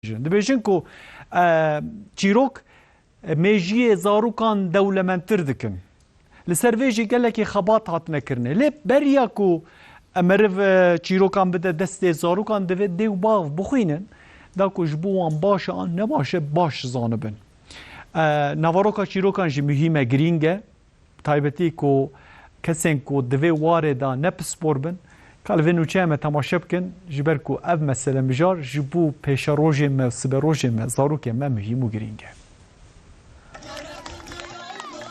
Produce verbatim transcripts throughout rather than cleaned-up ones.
Dibêjin ku, e, çîrok, e, mêjiyê zarokan dewlemendtir dikin. Li ser vê jî gelekî xebat hatine kirinê. Lê beriya ku, e, meriv, e, çîrokan bide destê zarokan, divê dê û bav bixwînin, da ku ji bo wan baş e an nebaş e, baş zanibin. E, naveroka çîrokan jî muhîm e, girîng e. Taybetî ku kesên ku di vê warê de ne pispor bin, ka li vê nûçeyê me temaşe bikin, ji ber ku ev mesele mijar ji bo pêşerojên me û siberojên me, zarokên me muhîm û girîng e.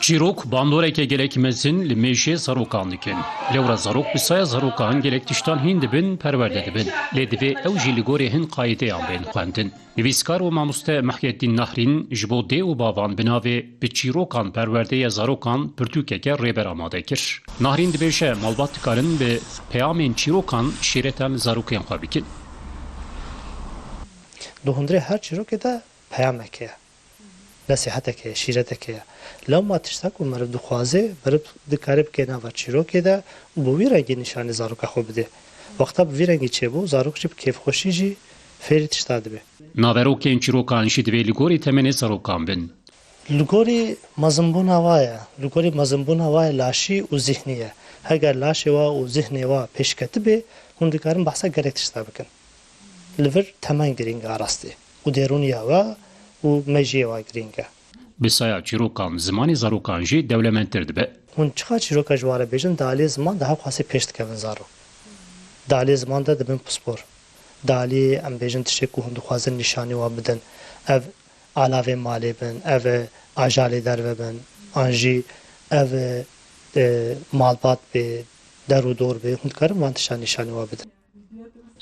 Çîrok bandoreke gelek mezin li mêjê zarokan dikin. Lewra zarok bi saya zarokan gelek tiştan hîn dibin, perwerde dibin. Lê divê ew jî li gorî hin qaideyan bên xwendin. Nivîskar û mamoste Muhyeddîn Nahrîn ji bo dê û bavan bi navê Bi çîrokan perwerdeye zarokan pirtûkeke rêber amade kir. Nahrîn dibêje, malbat dikarin bi peyamên çîrokan şîretan li zarokên xwe bikin. Di hundirê her çîrokê de peyamek heye. Nesîhetek heye, şîretek heye. Lewma tişta ku meriv dixwaze, meriv dikare bike nava çîrokê de û bi wî rengî nîşanî zaroka xwe bide. Wexta bi vî rengî çêbû, zarok jî bi kêfxweşî jî fêrî tişta dibe. Naverokên çîrokan jî divê li gorî temenê zarokan bin. Li gorî mezinbûna wa ye. Li gorî mezinbûna wa ye laşî û zihnî ye. Heger laşê wa û zihnê wa pêşketibê, hûn dikarin behsa gelek tişta bikin. Li vir temen girîng e rastî. Û dêrûniya we û mejiyê we girîng e. Bi saya çîrokan, zimanê zarokan jî dewlemendtir dibe. Hûn çiqa çîroka ji we re bêjin, di aliyê ziman de hewqasî pêş dikevin zarok. Di aliyê ziman de dibin pispor. Di aliyê, em bêjin, tiştê ku hûn dixwazin nîşanî we bidin. Ev alavên malê bin, ev ajalê derve bin, an jî ev, e, malbat bê, der û dor bê, hûn dikarin van tiştan nîşanî we bidin.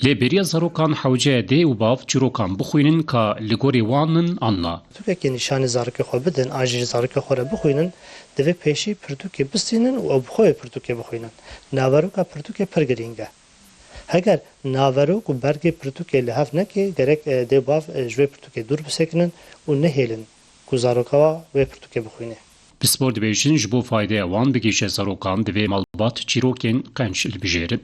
Lê beriya zarokan hewce ye dê û bav çîrokan bixwînin ka li gorî wan in an na. Pirtûkekê nîşanî zarokê xwe bidin, an jî ji zarokê xwe re bixwînin, divê pêşî pirtûkê bistînin û ew bi xwe wê pirtûkê bixwînin. Naveroka pirtûkê pir girîng e. Heger naverok û bergê pirtûkê li hev neke, gerek, e, dê û bav, e, ji wê pirtûkê dûr bisekinin û nehêlin ku zaroka wa wê pirtûkê bixwîne. Pispor dibêjin, ji bo faydeya wan bigihîje zarokan, divê malbat çîrokên qenc hilbijêrin.